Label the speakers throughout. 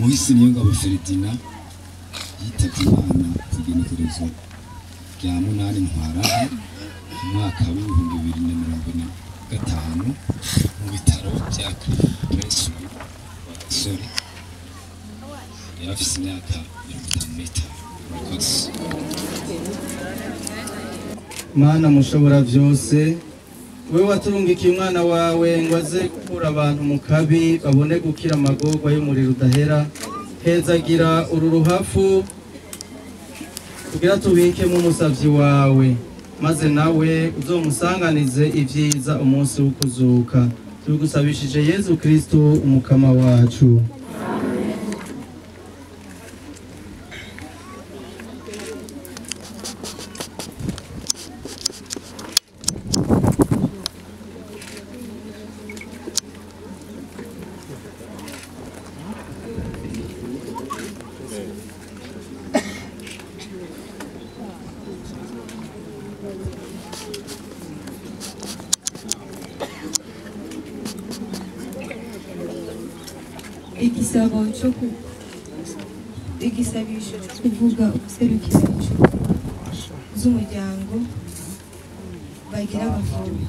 Speaker 1: Muhisi Niyongabo Ferdinand yitabye Imana ku igenekerezo rya 8 Ntwarante mu mwaka w'2025 mu bitaro bya Prince Rwagasore. Yari afise imyaka 55. Murakoze.
Speaker 2: Mana mushobora byose, wewe waturungikiye umwana wawe ngo aze gukura abantu mu kabi babone gukira amagorwa y'umuriro udahera, hezagira uru ruhafu kugira tubikemo umusavyi wawe, maze nawe uzomusanganize ivyiza umunsi wo kuzuka. Tubigusabishije Yezu Kristo umukama wacu.
Speaker 3: Igisabo cyo igisabisho cyo kuvuga ubuserukira inshuti z'umuryango bagira abavumbi.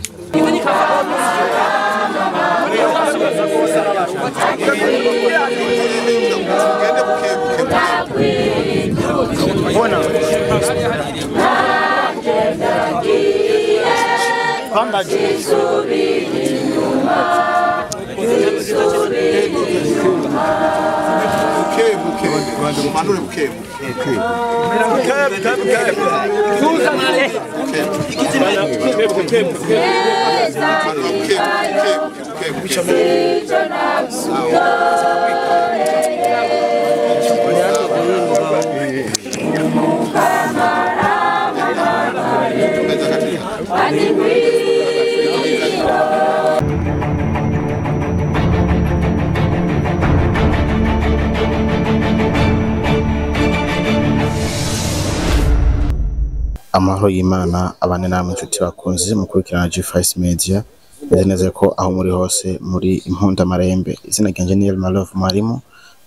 Speaker 4: Amahoro y'Imana abane namwe inshuti bakunze mukurikirana G5 Media. Meze neza ko aho muri hose muri impunda marembe. Izina ryanje ni Elma Love Mwarimu,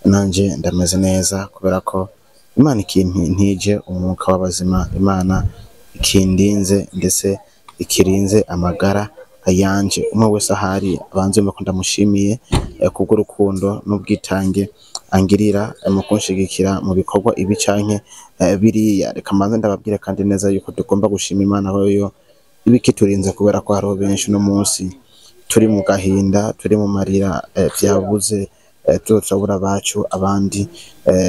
Speaker 4: nanje ndameze neza kubera ko Imana ikintije umwuka w'abazima, Imana ikindinze ndetse ikirinze amagara ayanje. Umwe wese ahari abanze mba ndamushimiye kubw'urukundo n'ubwitange angirira mu kunshigikira mu bikorwa ibi canke biriya. Reka mbanze ndababwire kandi neza yuko tugomba gushima Imana yo ibikiturinze, kubera ko hariho benshi no munsi turi mu gahinda, turi mu marira, vyabuze, turabura abacu, abandi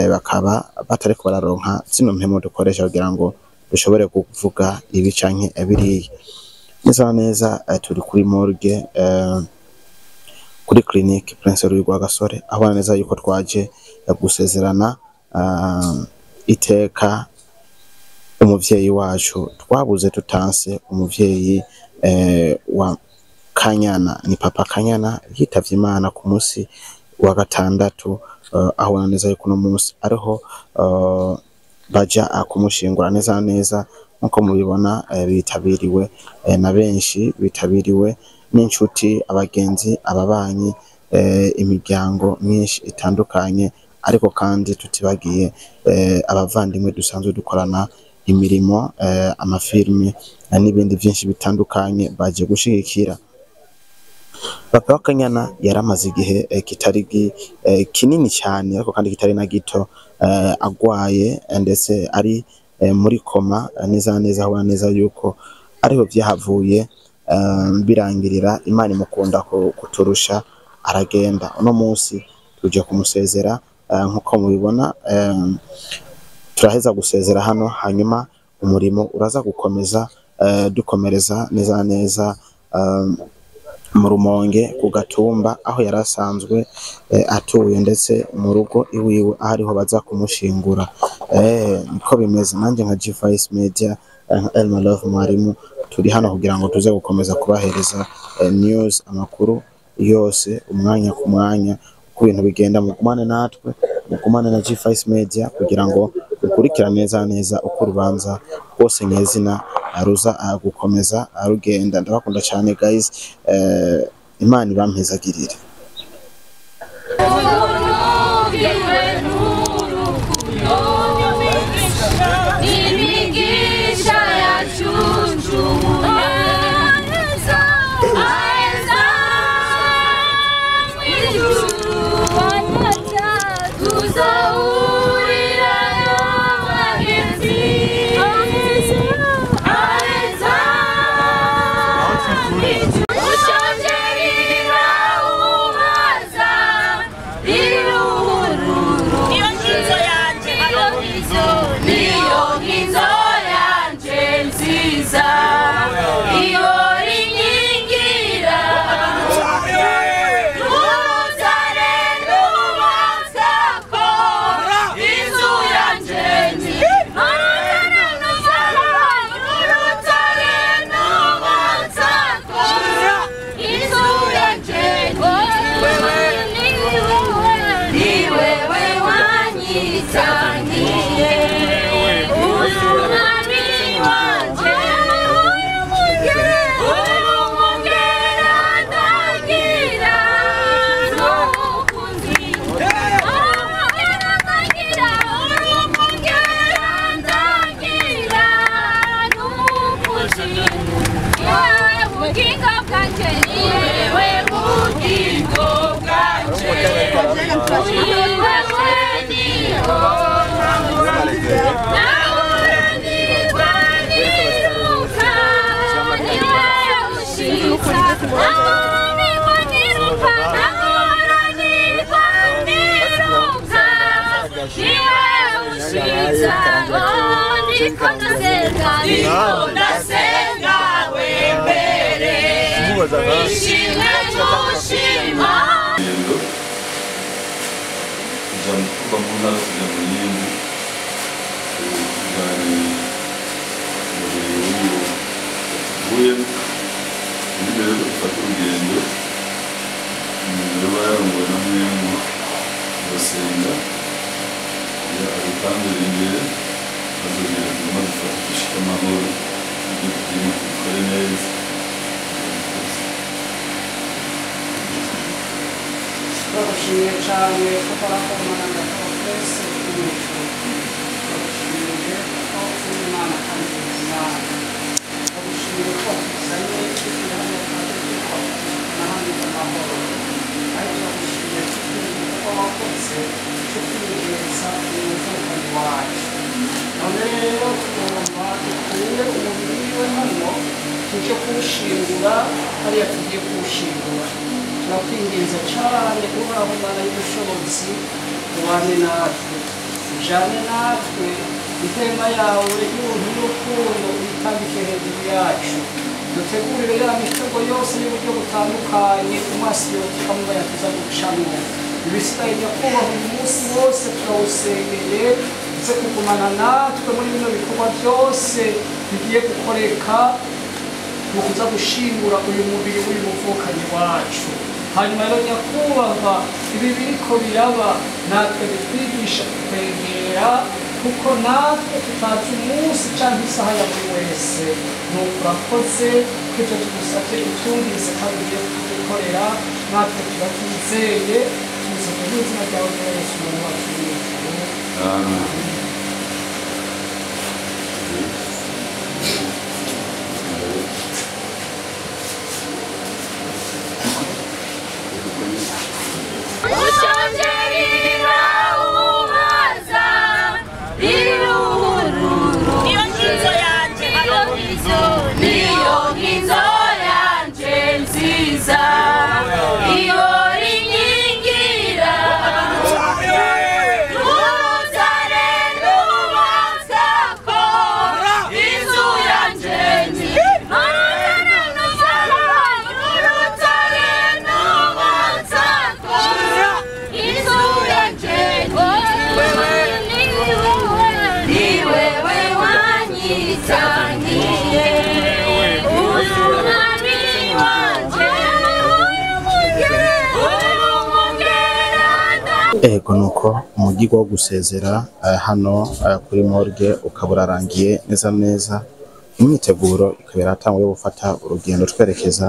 Speaker 4: bakaba batariko bararonka zino mpemo dukoresha kugira ngo dushobore kuvuga ibi canke biriya. Neza neza turi kuri morgue, kuri clinique Prince Louis Rwagasore, aho neza yuko twaje gusezerana iteka umuvyeyi wacu twabuze tutanse, umuvyeyi wa Kanyana, ni papa Kanyana yitavye Imana ku munsi wa gatandatu, aho neza yuko no munsi ariho baja kumushingura. Neza neza nkuko mubibona, bitabiriwe na benshi, bitabiriwe n'inshuti, abagenzi, ababanyi, imiryango myinshi itandukanye, ariko kandi tutibagiye abavandimwe dusanzwe dukorana imirimo, amafilme n'ibindi byinshi bitandukanye baje gushigikira. Papa wa Kanyana yaramaze igihe kitari kinini cyane, ariko kandi kitari na gito, agwaye ndetse ari muri koma. Neza neza aho neza yuko ariho vyahavuye birangirira, Imana imukunda kuturusha aragenda. Uno munsi tuje kumusezera, nkuko mubibona, turaheza gusezera hano, hanyuma umurimo uraza gukomeza, dukomereza neza neza mu Rumonge ku Gatumba, aho yarasanzwe atuye, ndetse mu rugo iwiwe aho ariho baza kumushingura. Niko bimeze. Nanjye nka G5 Media, nka Elma Love Mwarimu, turi hano kugira ngo tuze gukomeza kubahereza news, amakuru yose umwanya ku mwanya uko ibintu bigenda. Mugumane natwe, mugumane na G5 Media kugira ngo mukurikirane neza neza uko urubanza rwose nyezina ruza gukomeza rugenda. Ndabakunda cyane guys, Imana ibampezagirire.
Speaker 5: Yuzukiwe n'urukundo n'imigisha yacuncumuye aheza mw'ijuru tuzahurirayo bagenzi aheza mw'ijuru ushonjerera ubaza iruhururu niyo nkizo yanje niyo nkizo yanje nziza iyo rinkingira urutare nubatsako inzu yanje urutare nubatsako inzu yanje ni wewe wanyitangiye umwami wanje urumugera ndagira n'umukunzi urumugera ndagira urumugera ndagira n'umukunzi niwewe bugingo bwanje niwewe bugingo bwanje niwewe niho naburanirwa niruka niwe ushitsa naburanirwa niruka naburanirwa niruka niwe ushitsa ndiko ndasenga ndiko ndasenga wembere ishimwe mushima
Speaker 6: kuja kuva mu ntara kuja mu yindi tujanye umubiri w'uwo tuvuyemo undi mbere yuko dufata urugendo umuntu yoba yarongowe na mwemu agasenga iyo adutangura imbere azogera tugomba dufate dushike amahoro ibyo tugiyemo tubikore neza.
Speaker 7: Turagushimiye cyane kuko urakomana ndakora twese turi mu ijuru. Turagushimiye kuko uri Imana kandi uri Imana. Turagushimiye ko watuzanye tugira hano kandi tukabona hano amahoro. Ariko turagushimiye kuko wakoze tukwinjiza mu muvukanyi wacu. None rero tugomba dukure umubiri wiwe hano tuje kuwushingura hariya tugiye kuwushingura. Turakwinginze cyane Uhoraho Mana y'ubushobozi ubane natwe ujane natwe itema yawe y'ubuntu n'urukundo uyitambike hejuru yacu dutegurire ya mitego yose y'uburyo butandukanye umwasi yotukamuba yatuza gucamwo ibisigaye nyakubahwa uyu munsi wose turawusengeye uze kugumana natwe muri bino bikorwa byose bigiye gukoreka mu kuza gushingura uyu mubiri w'uyu muvukanyi wacu. Hanyuma rero nyakubahwa ibi biriko biraba natwe bitwigisha kwegera kuko natwe tutazi umunsi cyangwa isaha ya buri wese. Nuko urakoze ko ibyo tugusabye ubyumvise kandi ugiye kubikorera natwe turabyizeye tubisabye mu izina ryawe rya Yesu Umwami wacu w'ijuru.
Speaker 6: Amen.
Speaker 5: Ushonjerera ubaza iruhururu niyo nkizo yanje niyo nkizo yanje nziza iyo rinkingira urutare nubatsako inzu yanje urutare nubatsako inzu yanje ni wewe wanyitangiye umwami wanje urumugera
Speaker 4: Ego nuko umugigo wo gusezera hano kuri morgue ukaba urarangiye neza neza. Imyiteguro ikaba yaratanguye yo gufata urugendo twerekeza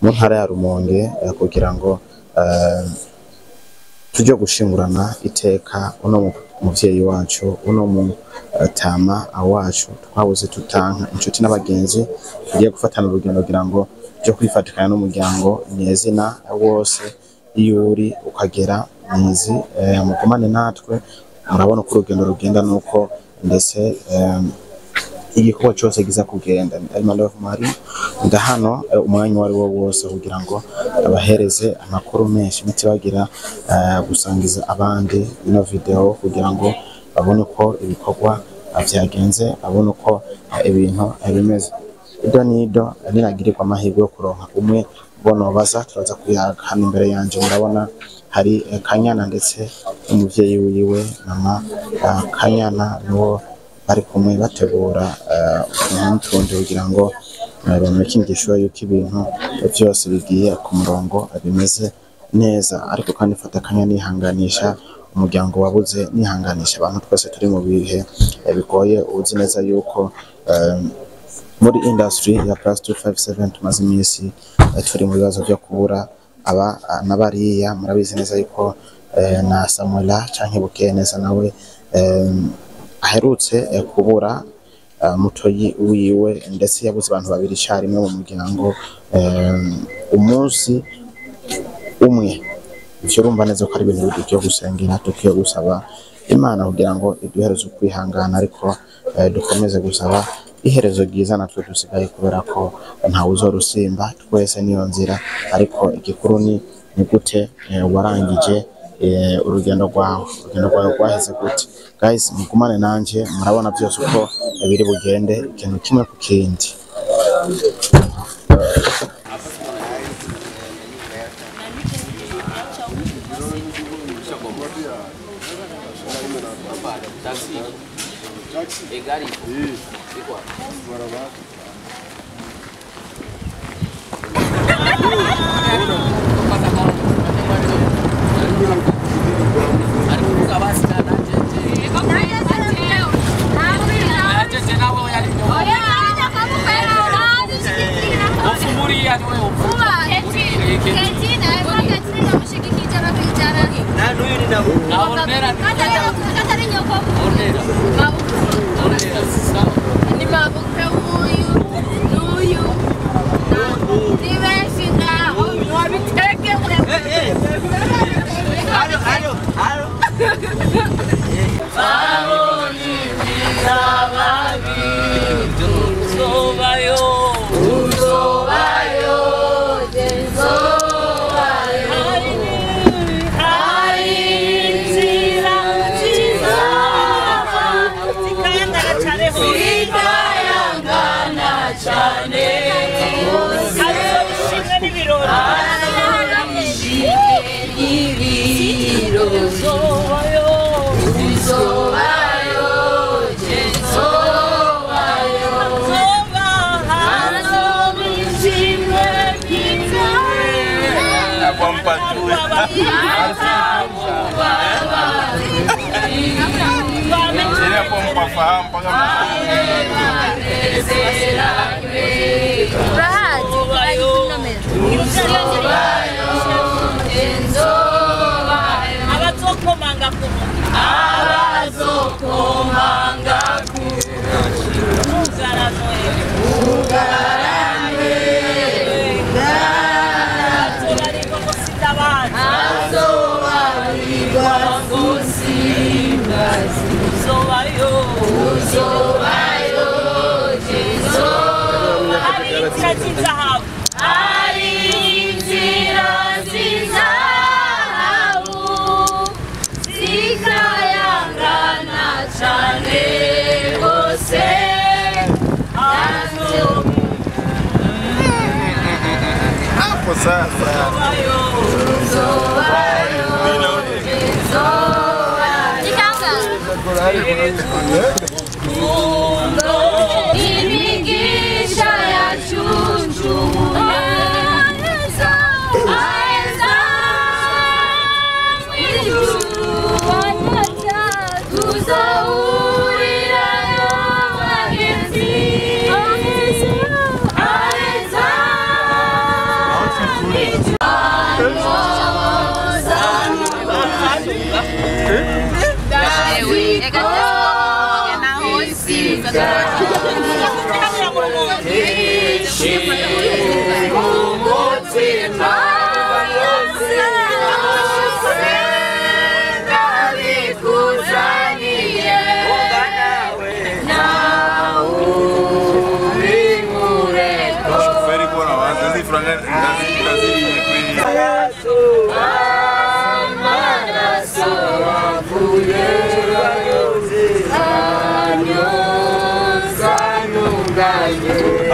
Speaker 4: mu ntara ya Rumonge kugira ngo tujye gushingurana iteka uno muvyeyi wacu, uno mutama wacu twabuze tutanka. Inshuti n'abagenzi tugiye gufatana urugendo kugira ngo tujye kwifatikanya n'umuryango nyezina wose. Iyo uri ukagera mwizi, mugumane natwe, murabona uko urugendo rugenda nuko ndetse igikorwa cyose giza kugenda. Elma Love Mari ndahano umwanya uwo ari wo wose kugira ngo abahereze amakuru menshi, mutibagira gusangiza abandi ino video kugira ngo babone uko ibikorwa vyagenze, babone uko ibintu bimeze. Ido nido ninagirirwa amahirwe yo kuronka umwe bono baza turaza kuyaga. Hano imbere yanje murabona hari Kanyana ndetse n'umuvyeyi wiwe mama Kanyana, niwo bari kumwe bategura utuntu kugira ngo bamenyeshe yuko ibintu byose bigiye ku murongo bimeze neza. Ariko kandi fata akanya nihanganisha umuryango wabuze, nihanganisha abantu twese turi mu bihe bigoye. Uzi neza yuko muri industry ya plus 257 tumaze iminsi turi mu bibazo byo kubura aba n'abariya. Murabizi neza yuko na Samuela canke Bukeneza nawe aherutse kubura mutoyi wiwe, ndetse yabuze abantu babiri icyarimwe mu muryango umunsi umwe. Ivyo urumva neza ko ari ibintu dukwiye gusengera, dukwiye gusaba Imana kugira ngo iduhereze ukwihangana, ariko dukomeze gusaba iherezo ryiza natwe dusigaye, kubera ko ntawe uzorusimba, twese niyo nzira. Ariko igikuru ni gute warangije urugendo rwawe, urugendo rwawe rwaheze gute? Guys, mugumane nanje, murabona byose uko biri bugende, ikintu kimwe ku kindi.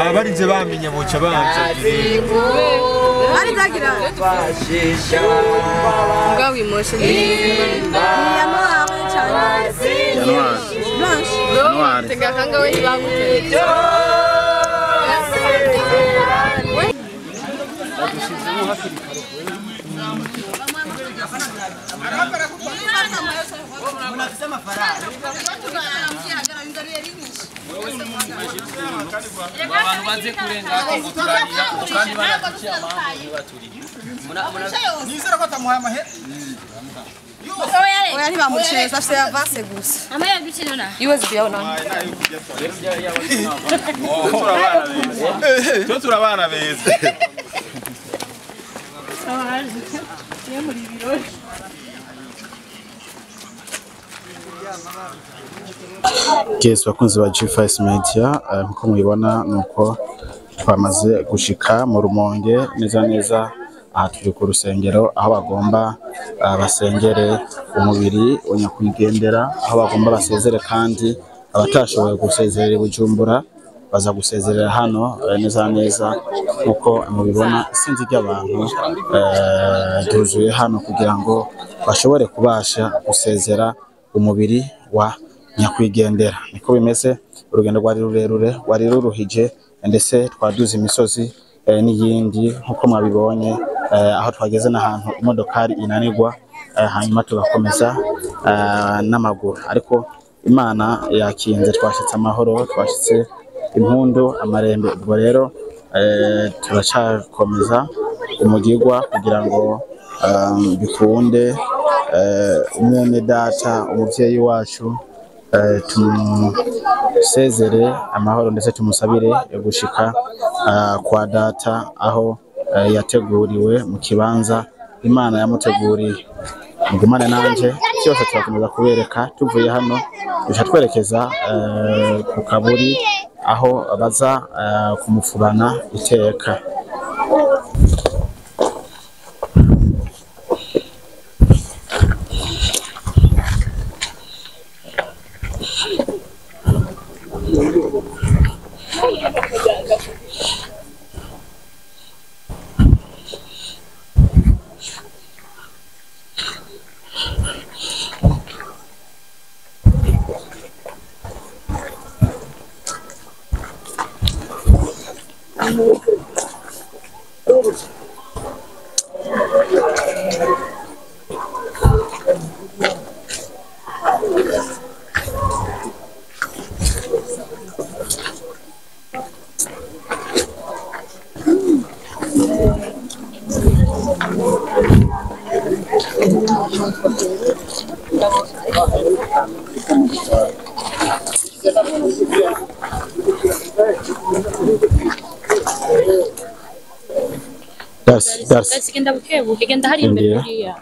Speaker 6: Abarinze bamenye boca banje
Speaker 8: Abantu baze kurenga ngo turarira kandi baraduciye amahanga baturiye.
Speaker 7: Nizera ko atamuhaye amahera.
Speaker 3: Oya ntibamuceza afite avance gusa.
Speaker 5: Amaya gukinona.
Speaker 3: Iwezi kuyabona.
Speaker 6: Twe turabana beza.
Speaker 4: Yes, bakunzi ba G5 Media, nkuko mubibona nuko twamaze gushika mu Rumonge neza neza aha turi ku rusengero aho bagomba basengere umubiri wa nyakwigendera, aho bagomba basezere kandi abatashoboye gusezerera i Bujumbura baza gusezerera hano neza neza nkuko mubibona isinzi ry'abantu ryuzuye hano kugira ngo bashobore kubasha gusezera umubiri wa nyakwigendera. Niko bimeze, urugendo rwari rurerure rwari ruruhije ndetse twaduze imisozi n'iyindi nkuko mwabibonye, aho twageze n'ahantu imodokari inanirwa, hanyuma tugakomeza n'amaguru, ariko Imana yakinze twashitse amahoro, twashitse impundu amarembe. Ubwo rero turacakomeza umugigwa kugira ngo bikunde umwene data umuvyeyi wacu tumusezere amahoro ndetse tumusabire gushika kwa data aho yateguriwe mu kibanza Imana yamuteguriye. Mugumane nanje cyose turakomeza kubereka. Tuvuye hano duca twerekeza ku kaburi aho baza kumufubana iteka. Darsi.
Speaker 5: Genda bukebuke, genda hari imbere hariya.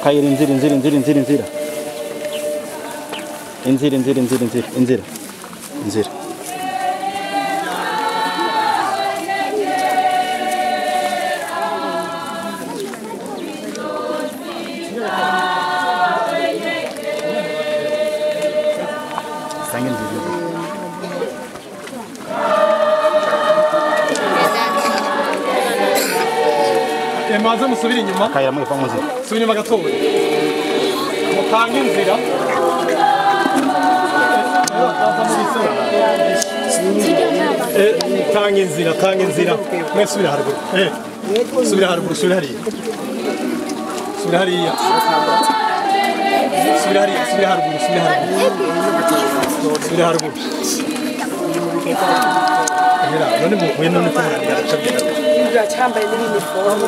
Speaker 4: Kayira inzira inzira inzira inzira inzira. Inzira inzira inzira inzira inzira. Inzira.
Speaker 9: Maze musubire inyuma.
Speaker 4: Kayira mwe pamuzi.
Speaker 9: Subire inyuma gatoya. Mutange inzira. Tanga inzira, tanga inzira. Mwe subira haruguru. Subira haruguru, subira hariya. Subira hariya. Subira hariya, subira haruguru, subira haruguru. Subira haruguru. None mwe none ko murarira.
Speaker 3: Cyambaye n'iniforume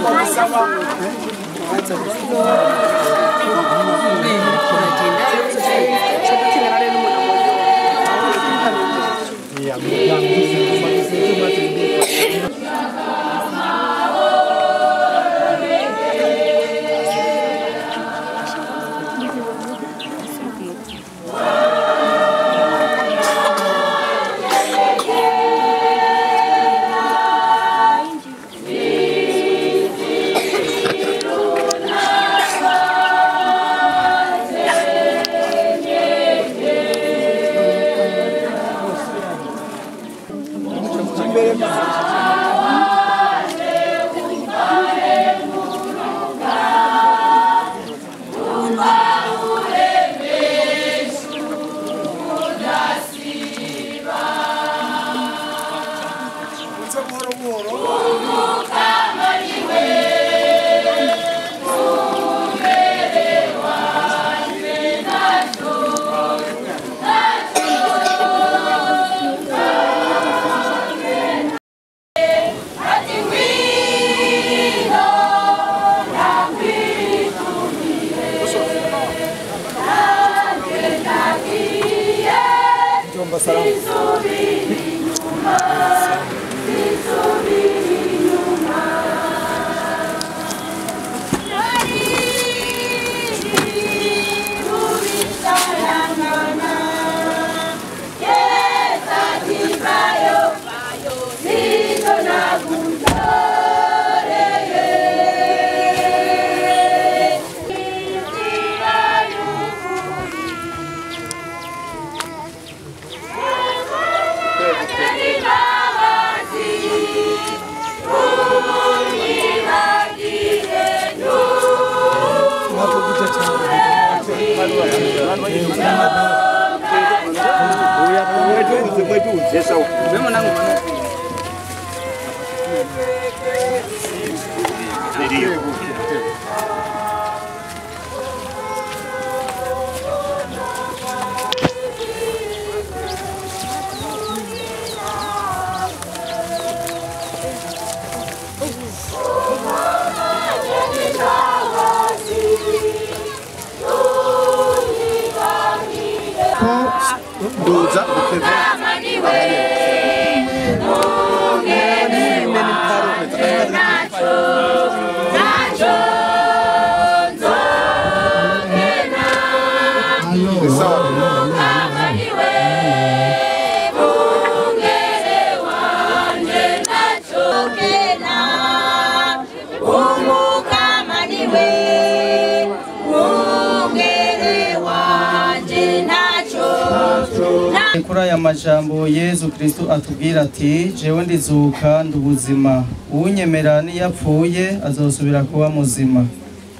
Speaker 2: Kuri aya majambo Yezu Kristo atubwira ati jewe ndizuka ndubuzima, uwunyemera niyapfuye azosubira kuba muzima.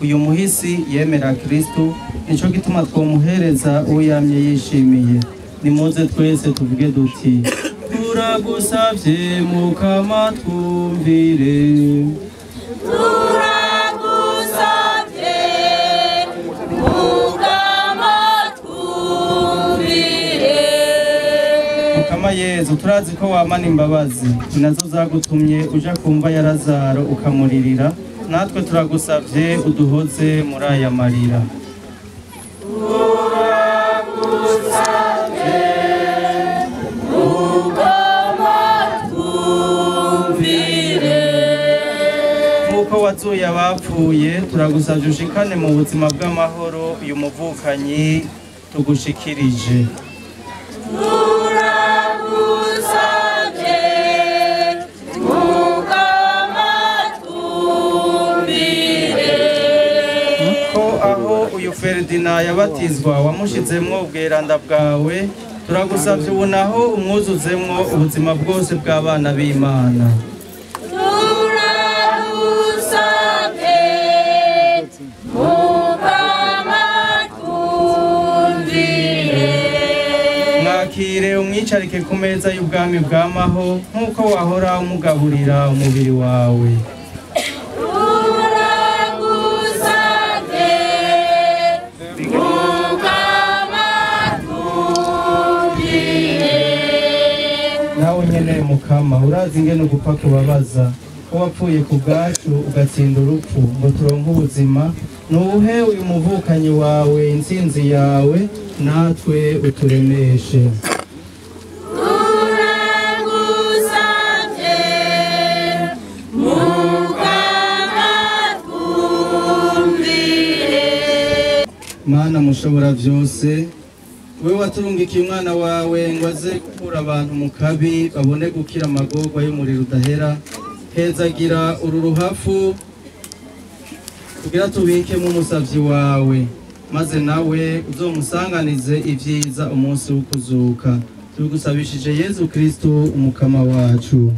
Speaker 2: Uyu muhisi yemera Kristo, nico gituma twomuhereza uyamye yishimiye. Nimuze twese tuvuge duti turagusavye Mukama twumvire.
Speaker 10: Turagusavye Mukama twumvire.
Speaker 2: Mukama Yezu, turazi ko wamana imbabazi, nazo zagutumye uja kumva ya Lazaro ukamuririra. Natwe turagusavye uduhoze muri aya marira.
Speaker 10: Turagusavye Mukama twumvire.
Speaker 2: Nk'uko Ko wazuye abapfuye, turagusabye ushikane mu buzima bw'amahoro uyu muvukanyi tugushikirije.
Speaker 10: Turagusabye Mukama twumvire.
Speaker 2: Ko aho uyu Ferdinand yabatizwa wamushizemwo ubweranda bwawe, turagusabye ubu naho umwuzuzemwo ubuzima bwose bw'abana b'Imana.
Speaker 10: Turagusabye Mukama twumvire.
Speaker 2: Mwakire umwicarike ku meza y'ubwami bw'amaho nk'uko wahora umugaburira umubiri wawe.
Speaker 10: Turagusabye Mukama twumvire.
Speaker 2: Nawe nyene Mukama urazi ingene ugupfa kubabaza, ko wapfuye ku bwacu ugatsinda urupfu ngo turonke ubuzima. Nuhe uyu muvukanyi wawe intsinzi yawe, natwe uturemeshe.
Speaker 10: Turagusabye Mukama twumvire.
Speaker 2: Mana mushobora vyose, wewe waturungikiye umwana wawe ngo aze gukura abantu mu kabi babone gukira amagorwa y'umuriro udahera, hezagira uru ruhafu kugira tubikemo umusavyi wawe, maze nawe uzomusanganize ivyiza umunsi wo kuzuka. Tubigusabishije Yezu Kristo umukama wacu.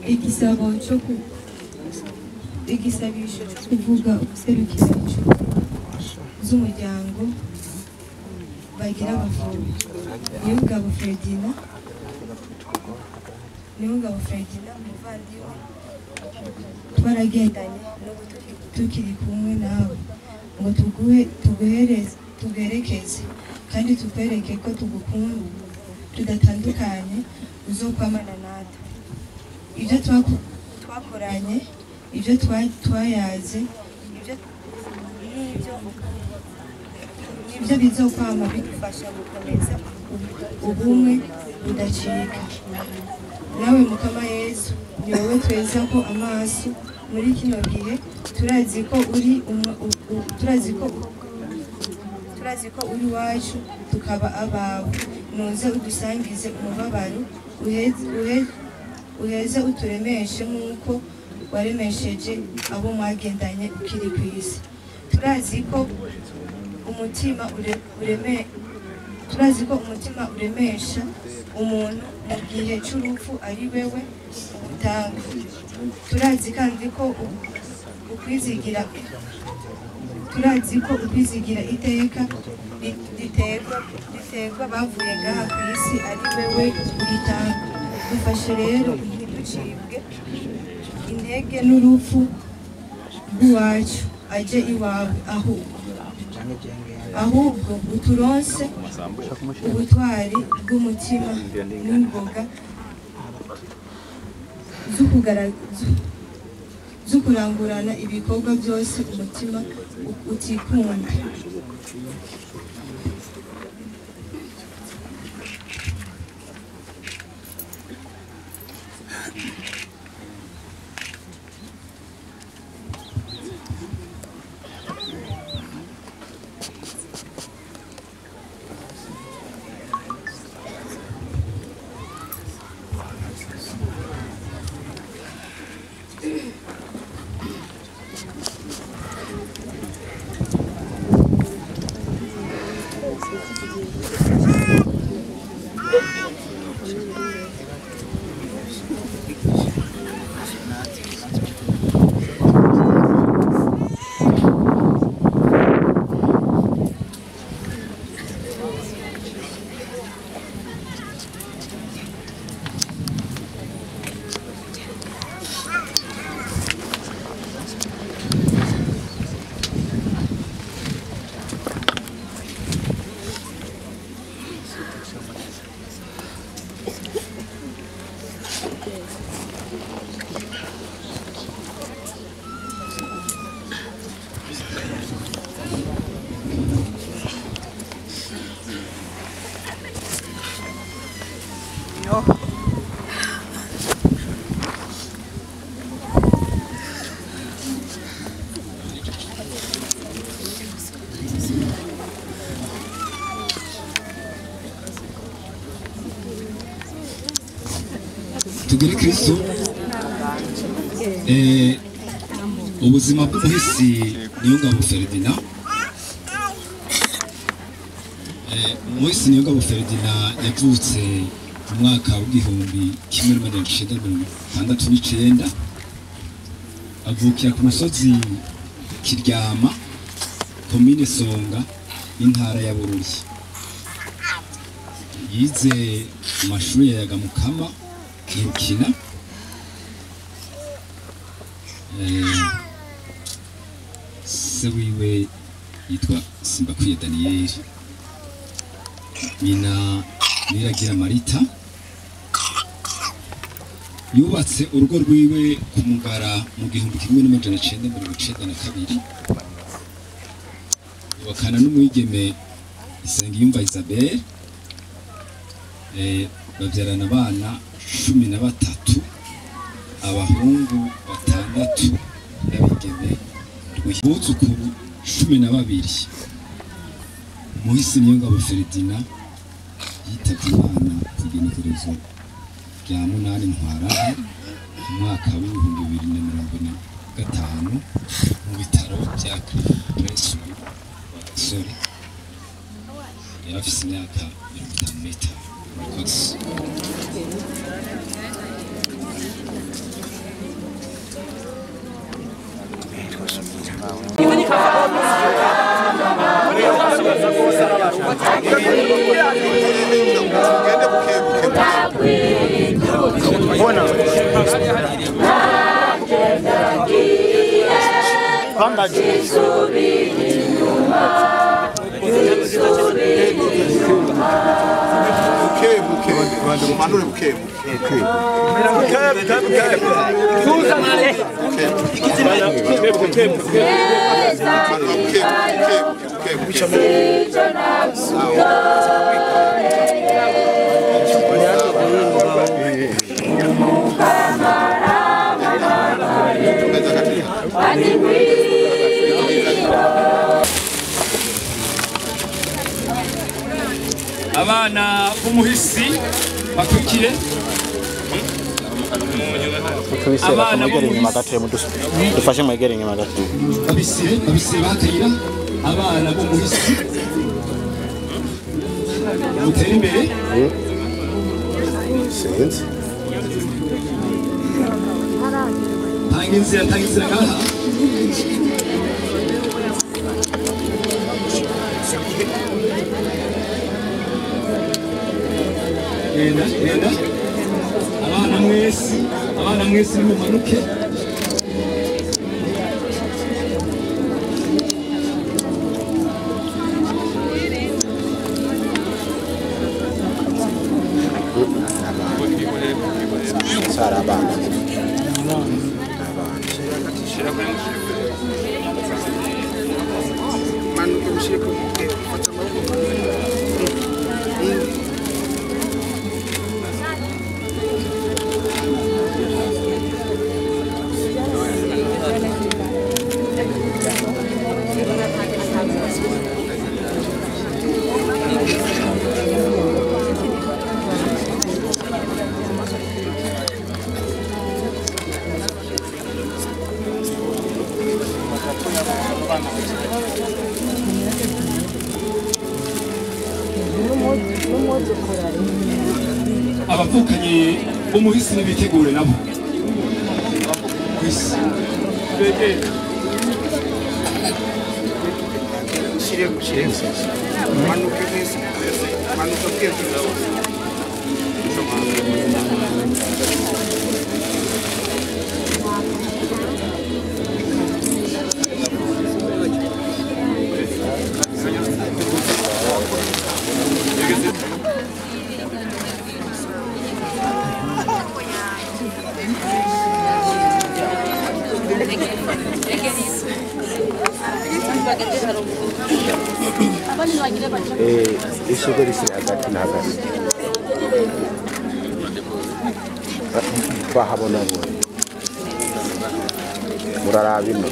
Speaker 11: Igisabo cyo ku igisabisho cyo kuvuga ubuserukira inshuti z'umuryango bagira abavumbi. Niyongabo Ferdinand, Niyongabo Ferdinand umuvandimwe twaragendanye n'ubu tukiri kumwe nawe ngo tuguhe tuguhereze tuguherekeze kandi tukwereke ko tugukunda tudatandukanye, uzokwamana natwe. Ibyo twakoranye, ibyo twayaze, ibyo nibyo bizokwama bidufasha gukomeza ubumwe budacika. Nawe Mukama Yezu, ni wowe tweza ko amaso muri kino gihe, turazi ko uri turazi ko uri wacu tukaba abawe. Nuze udusangize umubabaro, uheze uturemeshe nk'uko waremesheje abo mwagendanye ukiri ku isi. Turazi ko umutima turazi ko umutima uremesha umuntu mu gihe cy'urupfu ari wewe utanga. Turazi kandi ko ukwizigira turazi ko ukwizigira iteka riterwa bavuye ngaha ku isi ari wewe uyitanga. Dufashe rero ntiducibwe intege n'urupfu rw'iwacu aje iwawe, ahubwo uturonse ubutwari bw'umutima n'ingoga z'ukurangurana ibikorwa byose umutima utikunda.
Speaker 1: Tugire Kristo. Ubuzima bw'umuhisi Niyongabo Ferdinand. Umuhisi Niyongabo Ferdinand yavutse mu mwaka w'1969, avukira ku musozi Kiryama, komine Songa, intara ya Bururi. Yize mu mashuri ya Yagamukama Kirukina. Se wiwe yitwa Simbakwiye Daniel, nyina Niragira Marita. Yubatse urugo rwiwe ku Mugara mu 1992, yubakana n'umwigeme Isengiyumva Isabelle. Babyarana abana 13, abahungu 6 n'abigeme buzukuru 12. Umuhisi Niyongabo Ferdinand yitabye Imana ku igenekerezo rya 8 Ntwarante mu mwaka w'2025 mu bitaro bya Prince Rwagasore. Yari afise imyaka 55. Murakoze. Abana b'umuhisi bakurikire.
Speaker 4: Abana b'umuhisi dufashe mwegere inyuma gato.
Speaker 1: Babisire bakayira. Abana b'umuhisi mutere imbere.
Speaker 9: Sinzi.
Speaker 1: Tanga inzira ngaha. Genda. Abana mwese nimumanuke. Abavukanye b'umuhisi nibitegure nabo kwisi.
Speaker 9: Ishuka risiri hagati na hagati bahabona bo muraraba ino.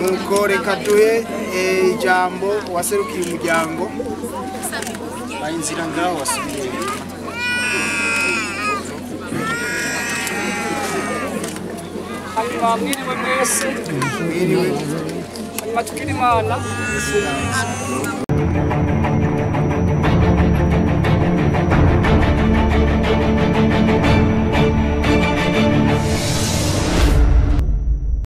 Speaker 7: Nuko reka duhe
Speaker 12: Ijambo waserukiye umuryango bayinzira ngaho wasubiye.
Speaker 7: Hanyuma mwiriwe mwese, mwiriwe. Hanyuma tukiri Imana.